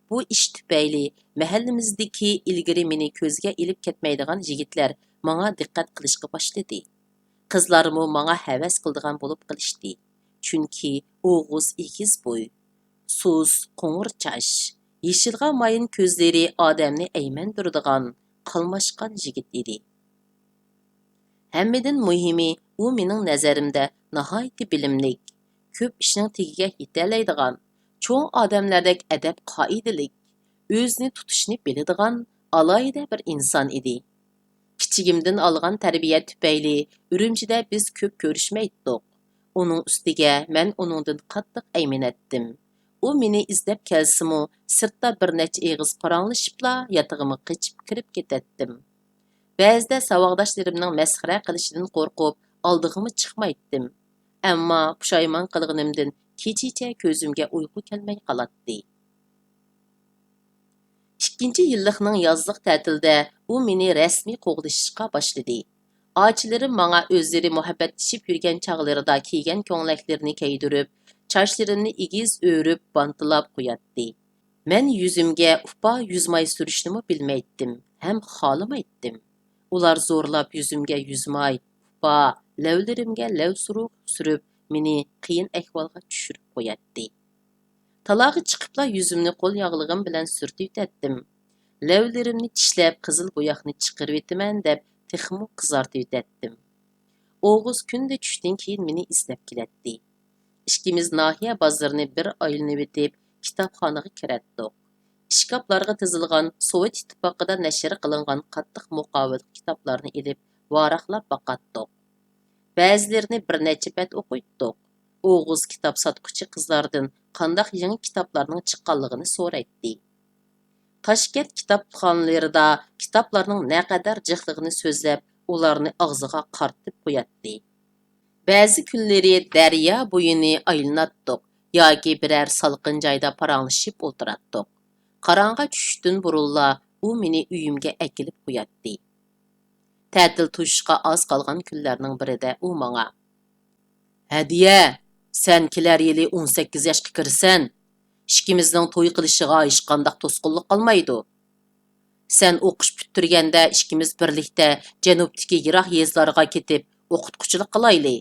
بۇ ئىش تۈپەيلى مەھەللىمىزدىكى ئىلگىرى مېنى كۆزگە ئىلىپ كەتمەيدىغان يىگىتلەر ماڭا دىققەت قىلىشقا باشلىدى. قىزلارمۇ ماڭا ھەۋەس قىلىدىغان بولۇپ قېلىشتى. چۈنكى ئوغۇز ئېگىز بوي، سۇس قوڭۇر چاچ، يېشىلغا مايىن كۆزلىرى ئادەمنى ئەيمەندۈرىدىغان، قالماشقان يىگىت ئىدى. ھەممىدىن مۇھىمى، ئۇ مېنىڭ نەزىرىمدە ناھايىتى بىلىملىك، كۆپ ئىشنىڭ تېگىگە يېتەلەيدىغان، چوڭ ئادەملەردەك ئەدەپ-قائىدىلىك، ئۆزىنى تۇتۇشنى بىلىدىغان ئالاھىدە بىر ئىنسان ئىدى. كىچىكىمدىن ئالغان تەربىيە تۈپەيلى ئۈرۈمچىدە بىز كۆپ كۆرۈشمەيتتۇق. ئۇنىڭ ئۈستىگە مەن ئۇنىڭدىن قاتتىق ئەيمىنەتتىم. ئۇ مېنى ئىزدەپ كەلسىمۇ، سىرتتا بىر نەچچە ئېغىز پاراڭلىشىپلا ياتىقىمغا قېچىپ كىرىپ كېتەتتىم. بەزىدە ساۋاقداشلىرىمنىڭ مەسخىرە قىلىشىدىن قورقۇپ، ئالدىغىمۇ چىقمايتتىم. ئەمما پۇشايمان قىلغىنىمدىن كېچىچە كۆزۈمگە ئۇيقۇ كەلمەي قالاتتى. ئىككىنچى يىللىقنىڭ يازلىق تەتىلدە ئۇ مېنى رەسمىي قوغلىشىشقا باشلىدى. ئاچىلىرىم ماڭا ئۆزلىرى مۇھەببەتلىشىپ يۈرگەن چاغلىرىدا كىيگەن كۆڭلەكلىرىنى كىيدۈرۈپ، چاچلىرىمنى ئېگىز ئۆرۈپ، بانتىلاپ قوياتتى. مەن يۈزۈمگە ئۇپا يۈزماي سۈرۈشنىمۇ بىلمەيتتىم ھەم خالىمايتتىم. ئۇلار زورلاپ يۈزۈمگە يۈزماي، ئۇپا، لەۋلىرىمگە لەۋسۇرۇق سۈرۈپ، مېنى قىيىن ئەھۋالغا چۈشۈرۈپ قوياتتى. تالاغا چىقىپلا يۈزۈمنى قول ياغلىقىم بىلەن سۈرتۈۋېتەتتىم. لەۋلىرىمنى چىشلەپ، قىزىل بوياقنى چىقىرىۋېتىمەن دەپ، تېخىمۇ قىزارتىۋېتەتتىم. ئوغۇز كۈندە چۈشتىن كېيىن مېنى ئىزدەپ كېلەتتى. ئىككىمىز ناھىيە بازىرىنى بىر ئايلىنىۋېتىپ، كىتابخانىغا كىرەتتۇق. ئىشكاپلارغا تىزىلغان سوۋېت ئىتتىپاقىدا نەشر قىلىنغان قاتتىق مۇقاۋىلىق كىتابلارنى ئېلىپ، ۋاراقلاپ باقاتتۇق. بەزىلىرىنى بىر نەچچە بەت ئوقۇيتتۇق. ئوغۇز كىتاب ساتقۇچى قىزلاردىن قانداق يېڭى كىتابلارنىڭ چىققانلىقىنى سورايتتى. تاشكەنت كىتابخانىلىرىدا كىتابلارنىڭ نەقەدەر جىقلىقىنى سۆزلەپ، ئۇلارنى ئاغزىغا قارىتىپ قوياتتى. بەزى كۈنلىرى دەريا بويىنى ئايلىناتتۇق ياكى بىرەر سالقىن جايدا پاراڭلىشىپ ئولتۇراتتۇق. قاراڭغۇ چۈشۈشتىن بۇرۇنلا ئۇ مېنى ئۆيۈمگە ئەكېلىپ قوياتتى. تەتىل توشۇشقا ئاز قالغان كۈنلەرنىڭ بىرىدە ئۇ ماڭا، «ھەدىيە، سەن كېلەر يىلى ئون سەككىز ياشقا كىرىسەن. ئىككىمىزنىڭ توي قىلىشىغا ھېچقانداق توسقۇنلۇق قالمايدۇ. سەن ئوقۇش پۈتتۈرگەندە ئىككىمىز بىرلىكتە جەنۇبتىكى يىراق يېزىلارغا كېتىپ ئوقۇتقۇچىلىق قىلايلى.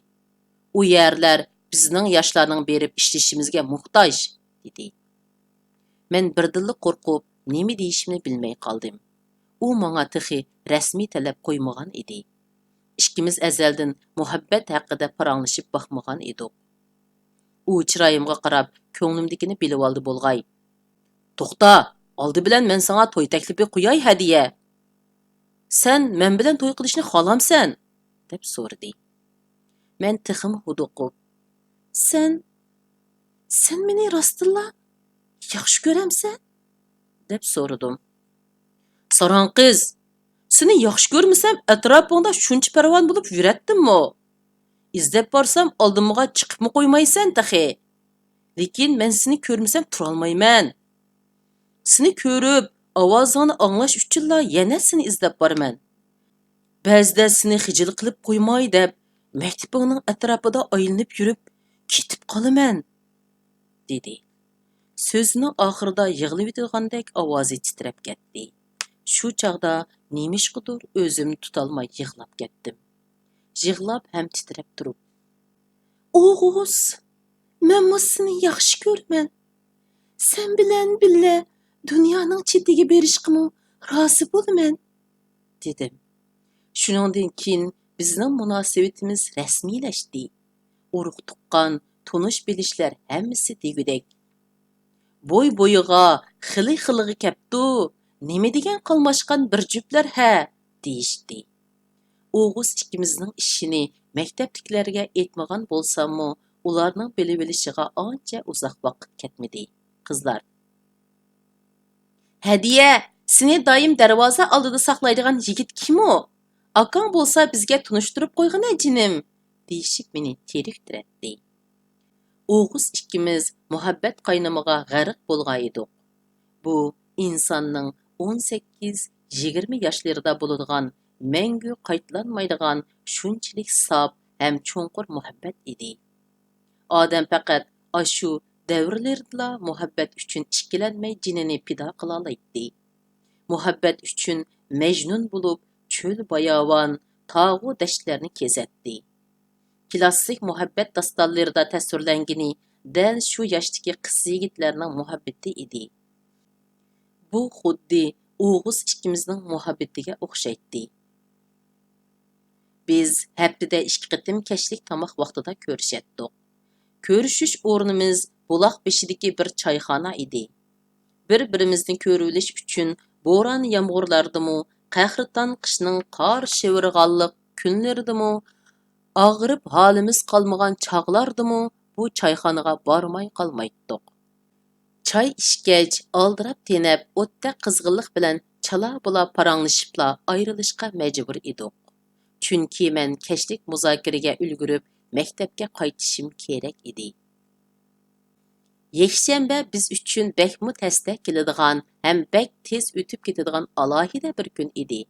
ئۇ يەرلەر بىزنىڭ ياشلارنىڭ بېرىپ ئىشلىشىمىزگە موھتاج» دېدى. مەن بىردىنلا قورقۇپ، نېمە دېيىشىمنى بىلمەي قالدىم. ئۇ ماڭا تېخى رەسمىي تەلەپ قويمىغان ئىدى. ئىككىمىز ئەزەلدىن مۇھەببەت ھەققىدە پاراڭلىشىپ باقمىغان ئىدۇق. ئۇ چىرايىمغا قاراپ، كۆڭلۈمدىكىنى بىلىۋالدى بولغاي. «توختا، ئالدى بىلەن مەن ساڭا توي تەكلىپى قوياي، ھەدىيە. سەن مەن بىلەن توي قىلىشنى خالامسەن؟» دەپ سورىدى. مەن تېخىمۇ ھودۇقۇپ، «سەن، سەن مېنى راستتىنلا ياخشى كۆرەمسەن؟» دەپ سورىدىم. «ساراڭ قىز، سېنى ياخشى كۆرمىسەم، ئەتراپىڭدا شۇنچە پەرۋانە بولۇپ يۈرەتتىممۇ؟ ئىزدەپ بارسام، ئالدىمغا چىقىپمۇ قويمايسەن تېخى. لېكىن مەن سېنى كۆرمىسەم تۇرالمايمەن. سېنى كۆرۈپ، ئاۋازىڭنى ئاڭلاش ئۈچۈنلا يەنە سېنى ئىزدەپ بارىمەن. بەزىدە سېنى خىجىل قىلىپ قويماي دەپ، مەكتىپىڭنىڭ ئەتراپىدا ئايلىنىپ يۈرۈپ، كېتىپ قالىمەن» دېدى. سۆزىنىڭ ئاخىرىدا يىغلىۋېتىدىغاندەك ئاۋازى تىترەپ كەتتى. شۇ چاغدا نېمىشقىدۇر ئۆزۈمنى تۇتالماي يىغلاپ كەتتىم. يىغلاپ ھەم تىترەپ تۇرۇپ، «ئوغۇز، مەنمۇ سېنى ياخشى كۆرىمەن. سەن بىلەن بىللە دۇنيانىڭ چېتىگە بېرىشقىمۇ رازى بولىمەن» دېدىم. شۇنىڭدىن كېيىن بىزنىڭ مۇناسىۋىتىمىز رەسمىيلەشتى. ئۇرۇق-تۇغقان، تونۇش-بىلىشلەر ھەممىسى دېگۈدەك. «بوي-بويىغا، خىلى-خىلىغا كەپتۇ، نېمە دېگەن قالماشقان بىر جۈپلەر ھە» دېيىشتى. ئوغۇز ئىككىمىزنىڭ ئىشىنى مەكتەپتىكىلەرگە ئېيتمىغان بولساممۇ، ئۇلارنىڭ بىلىۋېلىشىغا ئانچە ئۇزاق ۋاقىت كەتمىدى. قىزلار، «ھەدىيە، سېنى دائىم دەرۋازا ئالدىدا ساقلايدىغان يىگىت كىم ئۇ؟ ئاكاڭ بولسا بىزگە تونۇشتۇرۇپ قويغىنە جېنىم» دېيىشىپ مېنى تېرىكتۈرەتتى. ئوغۇز ئىككىمىز مۇھەببەت قاينىمىغا غەرق بولغان ئىدۇق. بۇ ئىنساننىڭ ئون سەككىز، يىگىرمە ياشلىرىدا بولىدىغان مەڭگۈ قايتىلانمايدىغان شۇنچىلىك ساپ ھەم چوڭقۇر مۇھەببەت ئىدى. ئادەم پەقەت ئاشۇ دەۋرلىرىدىلا مۇھەببەت ئۈچۈن ئىككىلەنمەي جېنىنى پىدا قىلالايتتى. مۇھەببەت ئۈچۈن مەجنۇن بولۇپ، چۆل-باياۋان، تاغۇ-دەشتلەرنى كېزەتتى. كىلاسسىك مۇھەببەت داستانلىرىدا تەسۋىرلەنگىنى دەل شۇ ياشتىكى قىز-يىگىتلەرنىڭ مۇھەببىتى ئىدى. بۇ خۇددى ئوغۇز ئىككىمىزنىڭ مۇھەببىتىگە ئوخشايتتى. بىز ھەپتىدە ئىككى قېتىم كەچلىك تاماق ۋاقتىدا كۆرۈشەتتۇق. كۆرۈشۈش ئورنىمىز بۇلاق بېشىدىكى بىر چايخانا ئىدى. بىر-بىرىمىزنى كۆرۈۋېلىش ئۈچۈن بوران-يامغۇرلاردىمۇ، قەھرىتان قىشنىڭ قار شىۋىرغانلىق كۈنلىرىدىمۇ، ئاغرىپ ھالىمىز قالمىغان چاغلاردىمۇ بۇ چايخانىغا بارماي قالمايتتۇق. چاي ئىچكەچ، ئالدىراپ تېنەپ، ئوتتەك قىزغىنلىق بىلەن چالا-بۇلا پاراڭلىشىپلا ئايرىلىشقا مەجبۇر ئىدۇق. چۈنكى مەن كەچلىك مۇزاكىرىگە ئۈلگۈرۈپ، مەكتەپكە قايتىشىم كېرەك ئىدى. يەكشەنبە بىز ئۈچۈن بەكمۇ تەستە كېلىدىغان ھەم بەك تېز ئۆتۈپ كېتىدىغان ئالاھىدە بىر كۈن ئىدى.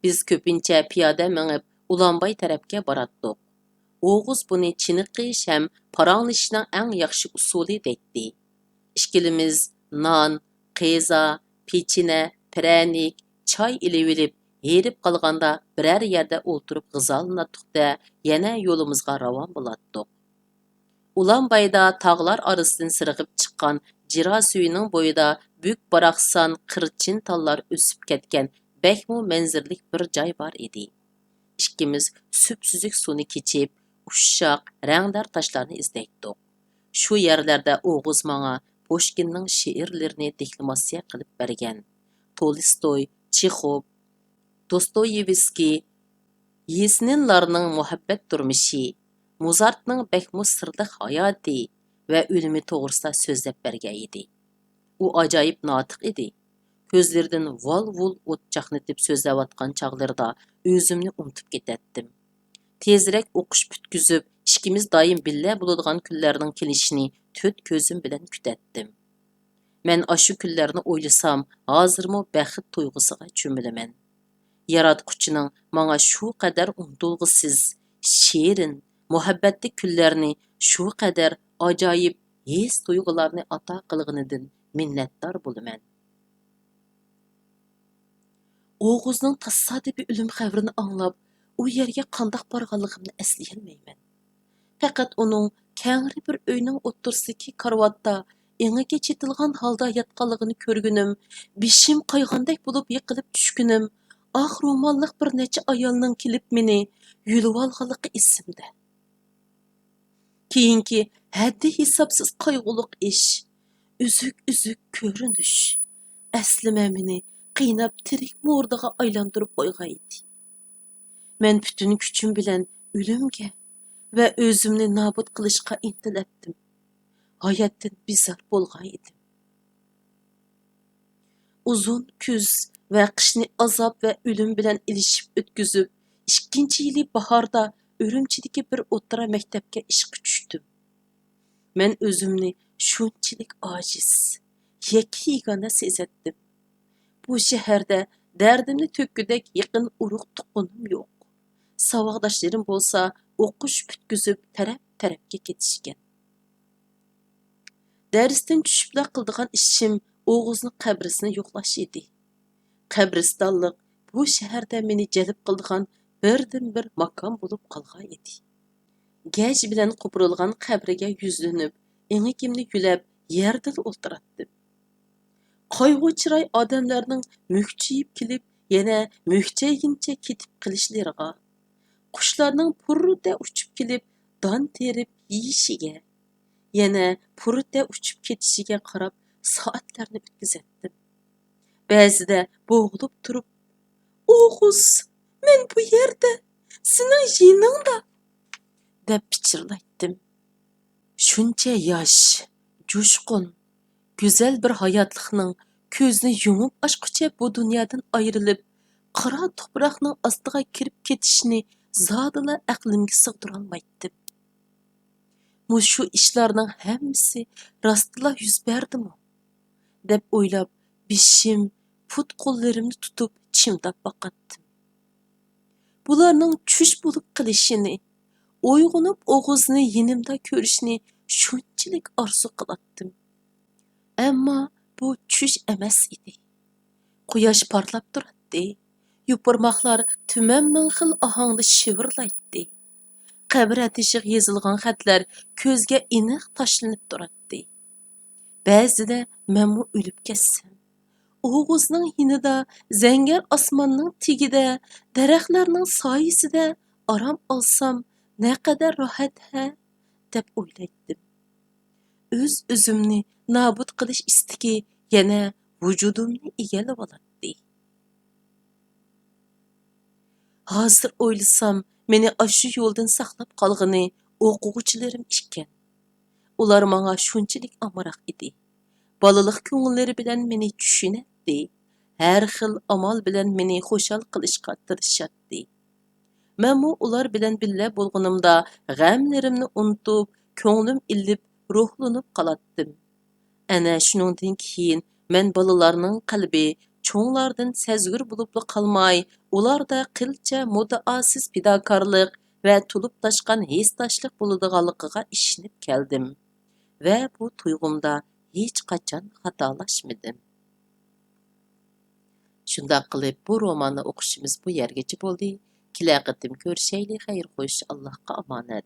بىز كۆپىنچە پىيادە مېڭىپ، ئۇلانباي تەرەپكە باراتتۇق. ئوغۇز بۇنى چېنىقىش ھەم پاراڭلىشىشنىڭ ئەڭ ياخشى ئۇسۇلى دەيتتى. ئىككىلىمىز نان، قىزا، پېچىنە، پىرەنىك، چاي ئېلىۋېلىپ، ھېرىپ قالغاندا بىرەر يەردە ئولتۇرۇپ غىزالىناتتۇق-دە، يەنە يولىمىزغا راۋان بولاتتۇق. ئۇلانبايدا تاغلار ئارىسىدىن سىرغىپ چىققان جىرا سۈيىنىڭ بويىدا بۈك-باراقسان قىرچىن تاللار ئۆسۈپ كەتكەن بەكمۇ مەنزىرىلىك بىر جاي بار ئىدى. ئىككىمىز سۈپسۈزۈك سۇنى كېچىپ، ئۇششاق، رەڭدار تاشلارنى ئىزدەيتتۇق. شۇ يەرلەردە ئوغۇز ماڭا پۇشكىننىڭ شېئىرلىرىنى دېكلاماتسىيە قىلىپ بەرگەن. تولستوي، چېخوف، دوستويېۋسكىي، يېسېنىنلارنىڭ مۇھەببەت تۇرمۇشى، موزارتنىڭ بەكمۇ سىرلىق ھاياتى ۋە ئۆلۈمى توغرىسىدا سۆزلەپ بەرگەن ئىدى. ئۇ ئاجايىپ ناتىق ئىدى. كۆزلىرىدىن ۋال-ۋۇل ئوت چاقنىتىپ سۆزلەۋاتقان چاغلىرىدا ئۆزۈمنى ئۇنتۇپ كېتەتتىم. تېزرەك ئوقۇش پۈتكۈزۈپ، ئىككىمىز دائىم بىللە بولىدىغان كۈنلەرنىڭ كېلىشىنى تۆت كۆزۈم بىلەن كۈتەتتىم. مەن ئاشۇ كۈنلەرنى ئويلىسام، ھازىرمۇ بەخت تۇيغۇسىغا چۆمۈلىمەن. ياراتقۇچىنىڭ ماڭا شۇ قەدەر ئۇنتۇلغۇسىز، شېرىن، مۇھەببەتلىك كۈنلەرنى، شۇ قەدەر ئاجايىپ ھېس-تۇيغۇلارنى ئاتا قىلغىنىدىن مىننەتدار بولىمەن. ئوغۇزنىڭ تاسادىپىي ئۆلۈم خەۋىرىنى ئاڭلاپ، ئۇ يەرگە قانداق بارغانلىقىمنى ئەسلىيەلمەيمەن. پەقەت ئۇنىڭ كەڭرى بىر ئۆينىڭ ئوتتۇرىسىدىكى كارىۋاتتا ئېڭىكى چېتىلغان ھالدا ياتقانلىقىنى كۆرگىنىم، بېشىم قايغاندەك بولۇپ يىقىلىپ چۈشكىنىم، ئاق روماللىق بىر نەچچە ئايالنىڭ كېلىپ مېنى يۆلىۋالغانلىقى ئېسىمدە. كېيىنكى ھەددى ھېسابسىز قايغۇلۇق ئىش، ئۈزۈك-ئۈزۈك كۆرۈنۈش، ئەسلىمە مېنى قىيناپ تىرىك مۇردىغا ئايلاندۇرۇپ قويغان ئىدى. مەن پۈتۈن كۈچۈم بىلەن ئۆلۈمگە ۋە ئۆزۈمنى نابۇت قىلىشقا ئىنتىلەتتىم. ھاياتتىن بىزار بولغان ئىدىم. ئۇزۇن كۈز ۋە قىشنى ئازاب ۋە ئۆلۈم بىلەن ئېلىشىپ ئۆتكۈزۈپ، ئىككىنچى يىلى باھاردا ئۈرۈمچىدىكى بىر ئوتتۇرا مەكتەپكە ئىشقا چۈشتۈم. مەن ئۆزۈمنى شۇنچىلىك ئاجىز، يەككە-يېگانە سېزەتتىم. بۇ شەھەردە دەردىمنى تۆككۈدەك يېقىن ئۇرۇق-تۇغقىنىم يوق. ساۋاقداشلىرىم بولسا ئوقۇش پۈتكۈزۈپ تەرەپ-تەرەپكە كېتىشكەن. دەرستىن چۈشۈپلا قىلىدىغان ئىشىم ئوغۇزنىڭ قەبرىسىنى يوقلاش ئىدى. قەبرىستانلىق بۇ شەھەردە مېنى جەلپ قىلىدىغان بىردىنبىر ماكان بولۇپ قالغان ئىدى. گەج بىلەن قوپۇرۇلغان قەبرىگە يۈزلىنىپ، ئېڭىكىمنى يۆلەپ، يەردىلا ئولتۇراتتىم. قايغۇ چىراي ئادەملەرنىڭ مۈكچىيىپ كېلىپ، يەنە مۈكچەيگىنىچە كېتىپ قېلىشلىرىغا، قۇشلارنىڭ پۇررىدە ئۇچۇپ كېلىپ دان تېرىپ يېيىشىگە، يەنە پۇررىدە ئۇچۇپ كېتىشىگە قاراپ سائەتلەرنى ئۆتكۈزەتتىم. بەزىدە بوغۇلۇپ تۇرۇپ، «ئوغۇز، مەن بۇ يەردە، سېنىڭ يېنىڭدا!» دەپ پىچىرلايتتىم. شۇنچە ياش، جۇشقۇن، گۈزەل بىر ھاياتلىقنىڭ كۆزنى يۇمۇپ ئاچقۇچە بۇ دۇنيادىن ئايرىلىپ، قارا توپراقنىڭ ئاستىغا كىرىپ كېتىشىنى زادىلا ئەقلىمگە سىغدۇرالمايتتىم. «مۇشۇ ئىشلارنىڭ ھەممىسى راستلا يۈز بەردىمۇ؟» دەپ ئويلاپ، بېشىم، پۇت-قوللىرىمنى تۇتۇپ چىمداپ باقاتتىم. بۇلارنىڭ چۈش بولۇپ قېلىشىنى، ئويغىنىپ ئوغۇزنى يېنىمدا كۆرۈشنى شۇنچىلىك ئارزۇ قىلاتتىم. ئەمما بۇ چۈش ئەمەس ئىدى. قۇياش پارلاپ تۇراتتى. يوپۇرماقلار تۈمەن مىڭ خىل ئاھاڭدا شىۋىرلايتتى. قەبرە تېشىغا يېزىلغان خەتلەر كۆزگە ئېنىق تاشلىنىپ تۇراتتى. بەزىدە مەنمۇ ئۆلۈپ كەتسەم، ئوغۇزنىڭ يېنىدا، زەڭگەر ئاسماننىڭ تېگىدە، دەرەخلەرنىڭ سايىسىدە ئارام ئالسام، نەقەدەر راھەت ھە، دەپ ئويلايتتىم. ئۆز-ئۆزۈمنى نابۇت قىلىش ئىستىكى يەنە ۋۇجۇدۇمنى ئىگىلىۋالاتتى. ھازىر ئويلىسام، مېنى ئاشۇ يولدىن ساقلاپ قالغىنى ئوقۇغۇچىلىرىم ئىكەن. ئۇلار ماڭا شۇنچىلىك ئامراق ئىدى. بالىلىق كۆڭۈللىرى بىلەن مېنى چۈشىنەتتى. ھەر خىل ئامال بىلەن مېنى خۇشال قىلىشقا تىرىشاتتى. مەنمۇ ئۇلار بىلەن بىللە بولغىنىمدا غەملىرىمنى ئۇنتۇپ، كۆڭلۈم ئىللىپ، روھلىنىپ قالاتتىم. ئەنە شۇنىڭدىن كېيىن مەن بالىلارنىڭ قەلبى چوڭلاردىن سەزگۈر بولۇپلا قالماي، ئۇلاردا قىلچە مۇددىئاسىز پىداكارلىق ۋە تولۇپ تاشقان ھېسداشلىق بولىدىغانلىقىغا ئىشىنىپ كەلدىم ۋە بۇ تۇيغۇمدا ھېچقاچان خاتالاشمىدىم. شۇنداق قىلىپ، بۇ روماننى ئوقۇشىمىز بۇ يەرگىچە بولدى. كېلەر قېتىم كۆرۈشەيلى. خەير خوش، ئاللاھقا ئامانەت.